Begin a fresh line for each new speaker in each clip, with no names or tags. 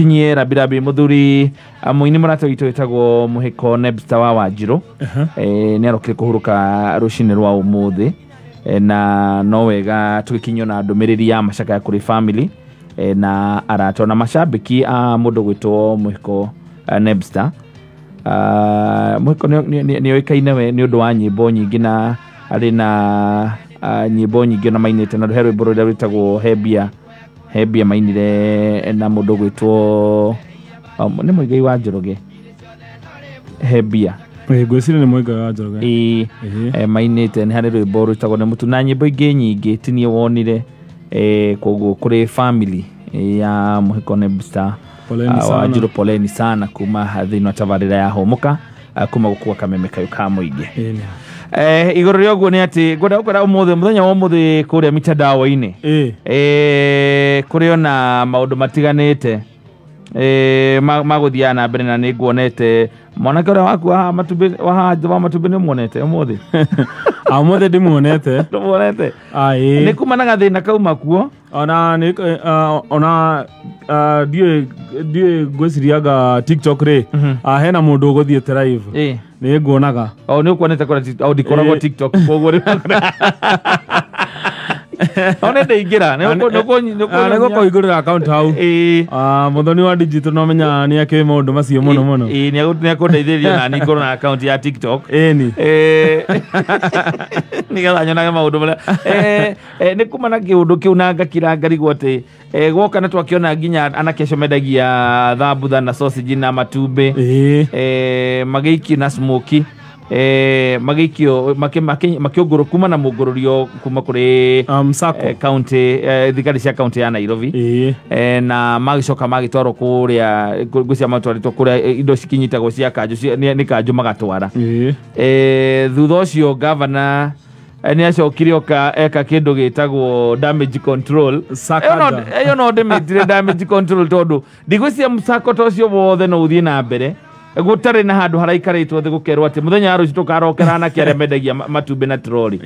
Tũkinyie rabirabi mũthuri mũini mũrata witũ wĩtagwo Mũhĩko Nebster wa Wanjirũ. Nĩ arokire kũhurũka rũcinĩ rwa ũmũthĩ, na no wega tũgĩkinyio na ndũmĩrĩri ya macakaya kũrĩ family na arata na macambĩki a mũndũ gwĩtwo Mũhĩko Nebster. Mũhĩko nĩ oĩkaine we nĩ ũndũ wa nyĩmbo nyingĩ, na arĩ na nyĩmbo nyingĩ na mainĩte, na he rwĩmbo rũrĩa rwĩtagwo Hebia Hebia mainire na mũndũ gwĩtwo nĩ Mũigai wa Njoroge. Hebia.
Ngwĩciria nĩ Mũigai wa Njoroge.
Ĩĩ. Mainĩte, nĩ harĩ rwĩmbo rwĩtagwo nĩ mũtu na nyĩmbo ingĩ nyingĩ tinie wonire. Koguo kũrĩ family ya Mũhĩko Nebster Wanjirũ, poleni sana kuma thĩinĩ wa tabarĩra ya Hũmũka, kuma gũkua kameme kayũ ka mũingĩ. Igũrũ rĩa ũguo nĩ atĩ ngwenda gũkwĩra ũmũthĩ, mũthenya wa ũmũthĩ, kũrĩa mitandao-inĩ kũrĩ ona maũndũ matiganĩte magũthiaga na mbere, na nĩ nguonete mwanake ũrĩa waku wa matumbĩ wa matumbĩ, nĩ muonete ũmũthĩ?
Ũmũthĩ ndimuonete.
Ndũmuonete? Nĩ kuma na gathĩna kauma kuo.
Ona nĩ ona ndiũĩ ngwĩciria anga TikTok rĩ, hena mũndũ ũgũthiĩte live, nĩ nguonaga.
O nĩ ũkuonete kũrĩa? O ndikoragwo TikTok, koguo rĩ no nĩ ndaingĩra
nĩ gũkũhingũrĩra account hau. Mũthoni wa digital no menya nĩ akĩũĩ maũndũ macio mũno mũno.
Ĩĩ, nĩ akũndeithĩrĩria na niĩ ngorwo na account ya TikTok.
Ĩni.
Nĩgetha nyonage maũndũ marĩa nĩ kuma na kĩũndũ kĩu, na ngakira ngarigwo atĩ gwoka na twakĩona nginya anake acio mendagia thambutha na sausage na matumbĩ magĩikio na smoky, magĩikio makĩũngũrũ kuma na mũngũrũrio kuma kũrĩ county, thigari cia county ya Nairobi, na magĩcoka magĩtwarwo kũrĩa, ngwĩciria matwarĩtwo kũrĩa indo cikinyitagwo cia kanjũ, nĩ kanjũ magatwara. Thutha ũcio gavana nĩ acokire oka eka kĩndũ gĩtagwo damage control. Ĩyo no ndĩmĩtire damage control, tondũ ndigwĩciria mũcako ta ũcio wothe no ũthiĩ na mbere gũtarĩ na handũ haraikarĩtwo thĩ gũkerwo atĩ mũthenya wa rũciũ tũkarokera anake arĩa mendagia matumbĩ na troli,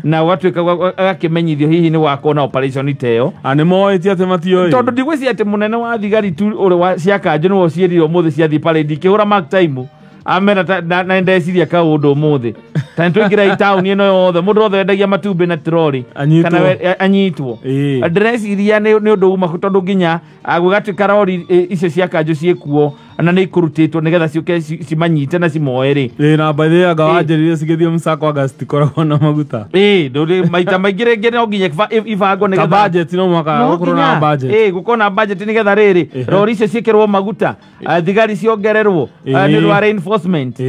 na ũgatuĩka agakĩmenyithio hihi nĩ wakorwo na operation ta ĩyo.
Nĩ moĩtie atĩ matioĩ,
tondũ ndigwĩciria atĩ mũnene wa thigari tu ũrĩa cia kanjũ nĩwe ũciĩrire ũmũthĩ ciathiĩ parade ikĩhũra mark time amera na ndeciria kaũndũ ũmũthĩ ta nĩtũingĩra itaũni ĩno yothe, mũndũ wothe wendagia matumbĩ na troli kana anyitwo. Ndĩreciria nĩ ũndũ uma, tondũ nginya gũgatuĩka rori icio cia kanjũ ciĩkuo na nĩ ikũrutĩtwo nĩgetha ciũke cimanyite na cimoe rĩ.
Na by the way, anga wanjĩrire cigĩthiĩ mũcako anga citikoragwo na maguta.
Ĩĩ, maita maingĩ rĩngĩ no nginya ibangwo nĩgetha
budget, no mũhaka gũkorwo na budget.
Ĩĩ, gũkorwo na budget nĩgetha rĩrĩ rori icio ciĩkĩrwo maguta, thigari ciongererwo nĩ ũndũ wa reinforcement,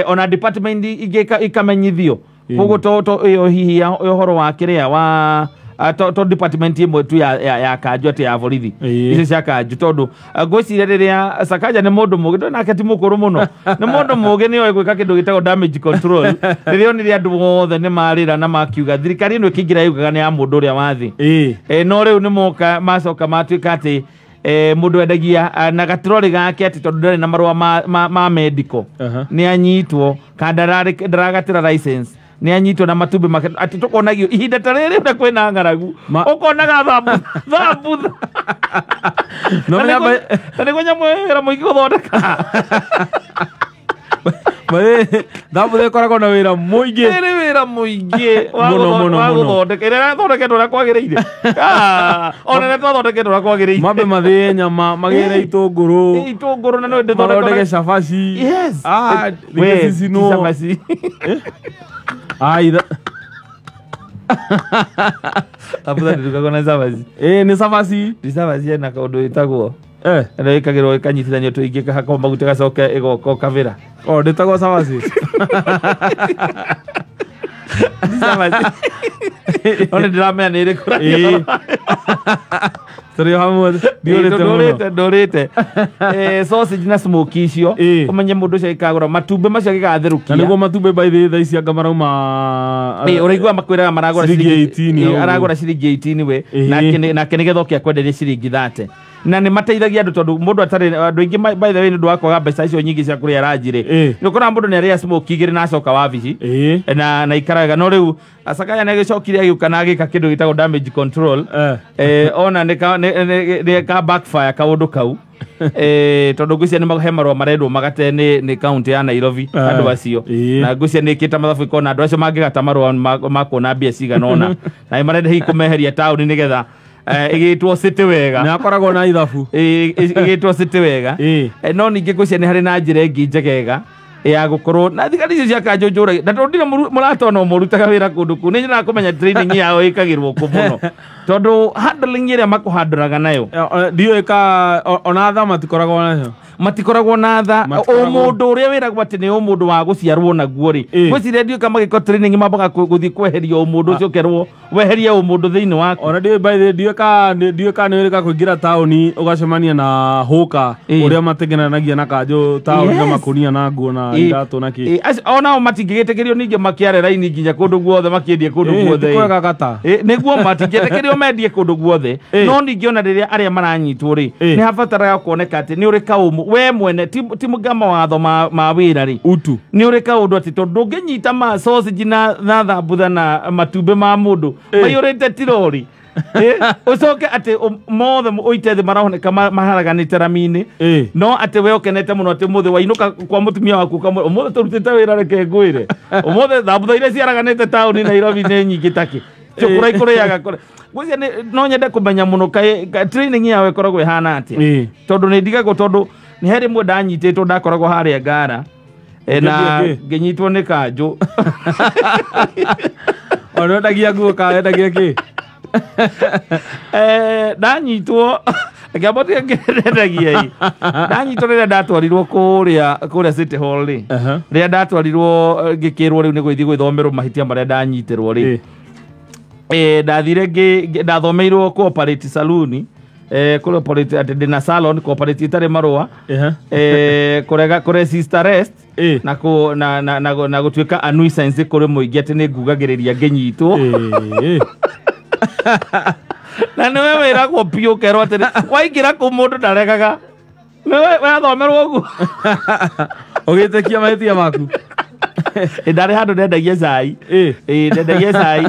ona department ingĩ ikamenyithio. Koguo to ĩyo hihi ũhoro wa kĩrĩa wa to department ĩmwe tu ya kanjũ, atĩ ya borithi icio cia kanjũ, tondũ ngwĩciria rĩrĩa Sakaja nĩ mũndũ mũgĩ, ndũ nake ti mũkũrũ mũno, nĩ mũndũ mũgĩ, nĩ oĩ gwĩka kĩndũ gĩtagwo damage control. Rĩrĩa onire andũ othe nĩ marĩra na makiuga thirikari ĩno ĩkĩingĩra yugaga nĩ ya mũndũ ũrĩa wa thĩ, no rĩu nĩ moka macoka matuĩka atĩ mũndũ wendagia na gatrori gake, atĩ tondũ ndarĩ na marũa ma medical nĩ anyitwo, kana ndaragatĩra license nĩ anyitwo na matumbĩ make, atĩ tũkonagio ihinda ta rĩrĩ ũrĩa kwĩna ng'aragu, ũkonaga thambutha na nĩguo nyamũ wĩra mũingĩ gũthondeka.
Thambutha ĩkoragwo na wĩra mũingĩ.
Ĩrĩ wĩra mũingĩ wa gũthondeka, ĩrĩa ĩrathondeketwo ũrĩa kwagĩrĩire, ona ĩrĩa twathondeketwo ũrĩa kwagĩrĩire,
mambe mathĩe nyama, magĩre itũngũrũ
na no
mathondeke cabaci.
Yes,
cicinwo
cabaci. Thambutha ndĩrugagwo na cabaci.
Ĩĩ, nĩ cabaci.
Ti cabaci, ĩna kaũndũ ĩtagwo ĩrĩa ĩkagĩrwo ĩkanyitithanio tũingĩ, ĩkahakwo maguta, ĩgacoka ĩgoka ũkabĩra.
O ndĩtagwo cabaci.
Ti cabaci. No nĩ ndĩramenya nĩ ĩrĩkũ.
Tũrĩ o hamwe, ndiũrĩte mũno.
Ndũrĩte sausage na smoky icio, ũmenye mũndũ ũcio agĩkagũra matumbĩ macio agĩgatherũkia.
Na nĩguo matumbĩ by the way thaa ici anga marauma
ũraigua makwĩraga maragũra
ciringi 18.
Aragũra ciringi 18 we, nake nĩgetha oke akwenderie ciringi 30. Na nĩ mateithagia andũ tondũ mũndũ atarĩ andũ aingĩ by the way nĩ ũndũ wa kwaga mbeca icio nyingĩ cia kũrĩa ranji rĩ, nĩ ũkoraga mũndũ nĩ arĩa smoke igĩrĩ na acoka wabici na ikaraga. No rĩu Sakaja nĩ agĩcokire agĩũka na agĩka kĩndũ gĩtagwo damage control. Ona nĩ ka backfire kaũndũ kau, tondũ ngwĩciria nĩ he marũa marendwo magate nĩ kaunti ya Nairobi andũ acio, na ngwĩciria nĩ ĩkĩte mathabu ikona andũ acio mangĩgata marũa ma kuona mbia cigana ũna, na nĩ marenda hihi kũmeheria taũni nĩgetha ĩgĩtwo city wega.
Nĩ akoragwo na ithabu.
Ĩgĩtwo city wega. No ningĩ ngwĩciria nĩ harĩ na njĩra ĩngĩ njegega ya gũkorwo na thigari icio cia kanjũ njũrage, na tondũ ndirĩ mũrata ona ũmwe ũrutaga wĩra kũndũ kũu, nĩ nyonaga kũmenya training yao ĩkagĩrwo kũ mũno, tondũ handling ĩrĩa makũhandũraga nayo.
Ndiũĩ ka ona tha matikoragwo nacio.
Matikoragwo na tha.
Matikoragwo.
Ũmũndũ ũrĩa wĩragwo atĩ nĩ ũmũndũ wa gũciarwo naguo rĩ, ngwĩciria ndiũĩ kama magĩko training mambaga gũthiĩ kweheria ũmũndũ ũcio, ũkerwo weherie ũmũndũ thĩinĩ waku.
Ona ndiũĩ, by the way, ndiũĩ ka nĩ wĩrĩga kũingĩra taũni ũgacemania na hũka ũrĩa mategenanagia na kanjũ taũni na makũnia na nguo na iratũ na kĩ.
Onao matingĩgĩtĩkĩrio ningĩ makĩare raini nginya kũndũ guothe makĩendie kũndũ guothe.
Ti kwega gata.
Nĩguo matingĩtĩkĩrio mendie kũndũ guothe. No ningĩ ona rĩrĩa arĩa maranyitwo rĩ, nĩ habataraga kuoneka atĩ nĩ ũrĩ kaũmũ we mwene, ti mga mawatho ma wĩra rĩ,
utu
nĩ ũrĩ kaũndũ atĩ tondũ ndũngĩnyita ma sausage na thambutha na matumbĩ ma mũndũ maiyũrĩte tirori, ũcoke atĩ mothe ũite thĩ maroneka maharaganĩte rami-inĩ, no atĩ we ũkenete mũno atĩ ũmũthĩ wainũka kwa mũtumia waku ũkamwĩra, ũmũthĩ tũrutĩte wĩra, reke ngwĩre ũmũthĩ thambutha iria ciaraganĩte taũni Nairobi nĩ nyingĩ takĩ cũkũra ikũrĩaga kũrĩa. Ngwĩciria no nyende kũmenya mũno kaĩ training yao ĩkoragwo ĩhana atĩa, tondũ nĩ ndigagwo, tondũ nĩ he rĩmwe ndanyitĩtwo, ndakoragwo harĩa Ngara, na
Ũkĩendia kĩ?
Ngĩnyitwo nĩ kanjũ.
Ona wendagia nguo ka wendagia kĩ?
Ndanyitwo ngĩamba tiga ngĩendagia ĩ, ndanyitwo rĩrĩa ndatwarirwo kũrĩa City Hall rĩ, rĩrĩa ndatwarirwo, ngĩkĩrwo rĩu nĩ gũgĩthiĩ gwĩthomerwo mahĩtia marĩa ndanyitĩrwo rĩ, ndathire ndathomeirwo cooperative saloon, cooperative atĩ ndĩna salon cooperative ĩtarĩ marũa, kũrega kũresist arrest na kũ na na na, na gũtuĩka a nuisance kũrĩ mũingĩ atĩ nĩ ngugagĩrĩria ngĩnyitwo. Na nĩwe wĩragwo biũ ũkerwo atĩrĩ waingĩra kũu mũndũ ndaregaga, nĩwe wathomerwo ũguo.
Ũgĩtĩkia mahĩtia maku.
Ndarĩ handũ ndendagia cai. Ndendagia cai,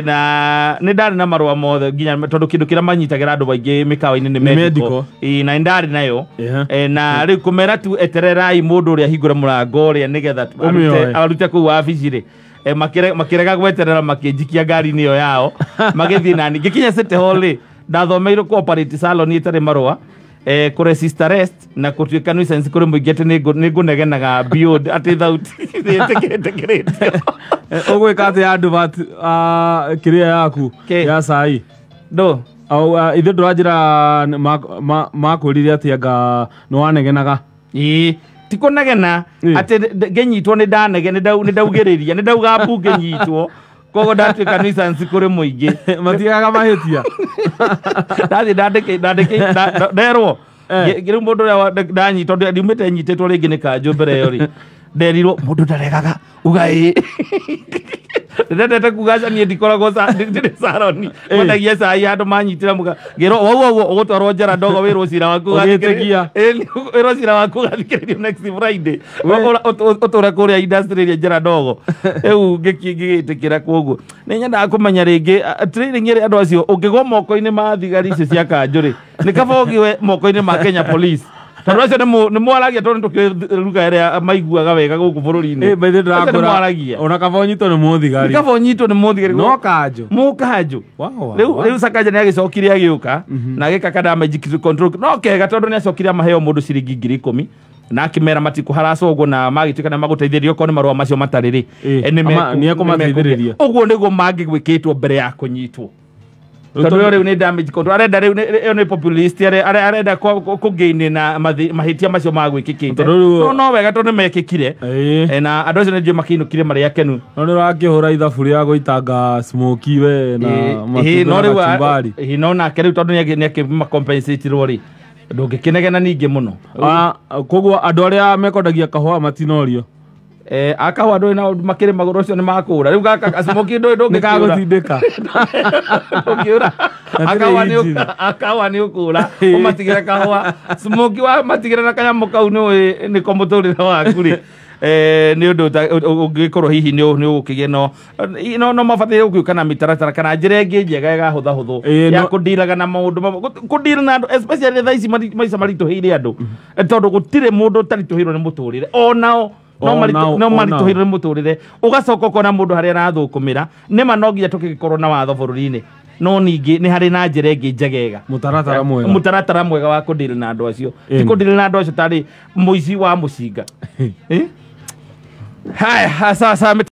na nĩ ndarĩ na marũa mothe nginya tondũ kĩndũ kĩrĩa manyitagĩra andũ aingĩ mĩkawa-inĩ nĩ
Nĩ
medical.
Medical.
Na nĩ ndarĩ nayo. Na rĩu kũmera tu etererai mũndũ ũrĩa ahingũre mũrango ũrĩa nĩgetha
Ũmĩoe.
Arute kũu wabici rĩ, makĩrega gweterera, makĩnjikia ngari-inĩ ĩyo yao magĩthiĩ nani ngĩkinya City Hall rĩ, ndathomeirwo cooperative salon ĩtarĩ marũa, kũresist arrest na gũtuĩka nuisance kũrĩ mũingĩ atĩ nĩ ngũnegenaga biũ atĩ thauti ĩtĩkĩrĩtio.
Ũgwĩka atĩa advert kĩrĩa yaku
Kĩ?
ya cai?
Ndũ.
Au, ithuĩ ndũranjĩra makwĩrire atĩ anga nĩ wanegenaga.
Ĩĩ, ti kũnegena atĩ ngĩnyitwo nĩ ndanege, nĩ ndaugĩrĩria, nĩ ndauga mbu ngĩnyitwo, koguo ndatuĩka nuisance kũrĩ mũingĩ.
Matigaga mahĩtia.
Ndathiĩ ndandĩkĩ nderwo rĩu mũndũ ũrĩa ndanyitwo ndiumĩte nyitĩtwo rĩngĩ nĩ kanjũ mbere ĩyo rĩ, nderirwo mũndũ ndaregaga uga ĩĩ, ndendete kuga aca niĩ ndikoragwo ndirĩ saroni kwendagia cai handũ manyitĩra mũga ngĩrwo wauga ũguo ũgũtwarwo njera ndogo wĩrwo cira waku
Ũgĩtĩkia.
Ĩĩ, wĩrwo cira waku ũgathikĩrĩrio next Friday. Ũtũre kũrĩa industry ĩrĩa njera ndogo rĩu ngĩgĩtĩkĩra. Koguo nĩ nyendaga kũmenya rĩngĩ training ĩrĩa andũ acio ũngĩgwa moko-inĩ ma thigari icio cia kanjũ rĩ, nĩ kaba ũgĩwe moko-inĩ ma Kenya Police, tondũ acio nĩ mwaragia, tondũ nĩ tũkĩũĩ ruga ĩrĩa maiguaga wega gũkũ bũrũri-inĩ.
By the way,
Acio nĩ
ndĩrakwĩra,
mwaragia.
Ona kaba ũnyitwo nĩ mũthigari.
Nĩ kaba ũnyitwo nĩ mũthigari.
No kanjũ.
Mũkanjũ.
Wow,
Rĩu
wow.
rĩu Sakaja nĩ agĩcokire agĩũka na agĩka ka damage control no kega, tondũ nĩ acokire amaheo mũndũ ciringi 10,000 na akĩmera matikũharacwo ũguo na magĩtuĩka nĩ magũteithĩrĩria okorwo nĩ marũa macio matarĩ rĩ.
Nĩ ekũmateithĩrĩria.
Ũguo nĩguo mangĩgwĩkĩtwo mbere ya kũnyitwo, tondũ ĩyo rĩu nĩ damage control arenda, rĩu ĩyo nĩ populist arenda kũgain na mahĩtia macio magwĩkĩkĩte.
Tondũ rĩu-
No wega tondũ nĩ mekĩkire. Na andũ acio nĩ njũĩ makĩinũkire marĩ akenu.
No nĩ ũrakĩhũra ithabu rĩa gũitanga smoky we na matumbĩ
no
na
rĩu
kachumbari.
No nake rĩu tondũ nĩ akĩmakompensatirwo rĩ, ndũngĩkĩnegena ningĩ mũno.
Koguo andũ arĩa mekwendagia kahũa matinorio.
Akahũa ndũĩ na makĩrĩ magũrũ ũcio nĩ makũra rĩu gaka smoky ndũĩ ndũngĩkĩũra.
Nĩkagũtindĩka.
Ndũngĩũra.
Gatirĩ engine.
Akahũa nĩ ũkũra ũmatigĩre kahũa smoky wa matigĩre na kanyamũ kau nĩũĩ nĩko mũtũrĩre waku rĩ nĩ ũndũ ũngĩkorwo hihi nĩ ũgũkĩgĩa no mabataire gũgĩũka na mĩtaratara kana njĩra ĩngĩ njega ĩgahũthahũthũ ya kũndiraga na maũndũ kũndira na andũ especially thaa ici maica maritũhĩire andũ tondũ gũtirĩ mũndũ ũtaritũhĩirwo nĩ mũtũrĩre onao no maritũhĩirwo nĩ mũtũrĩre ũgacoka ũkona mũndũ harĩa arathũkũmĩra nĩma no nginya tũkĩgĩkorwo na watho bũrũri-inĩ no ningĩ nĩ harĩ na njĩra ĩngĩ njegega mũtaratara mwega wa kũndira na andũ acio ti kũndira na andũ acio tarĩ mũici wa mũcinga. Haya, sasa.